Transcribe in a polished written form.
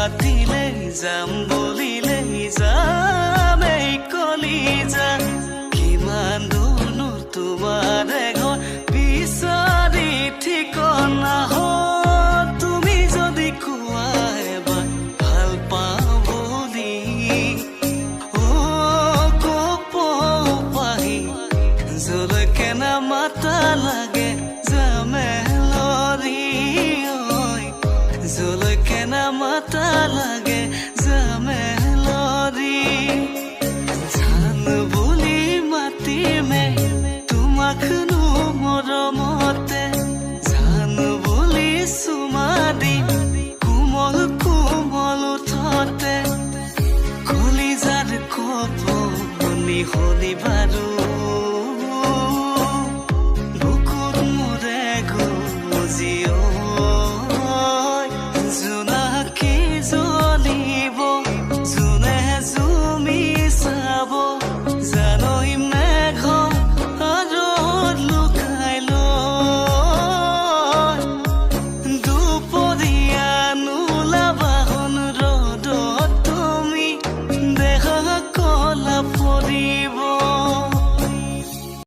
মাতিলে যাম বুলিলে যাম, এই কলিজা। কিমান দূৰনো তোমাৰে ঘৰ, বিচাৰি ঠিকনা হ। তুমি যদি কোৱা এবাৰ ভাল পাওঁ বুলি, অ কপৌ পাহি, যলৈকে নামাতা লাগে যামে লৰি, ঐ যলৈকে নামাতা লাগে।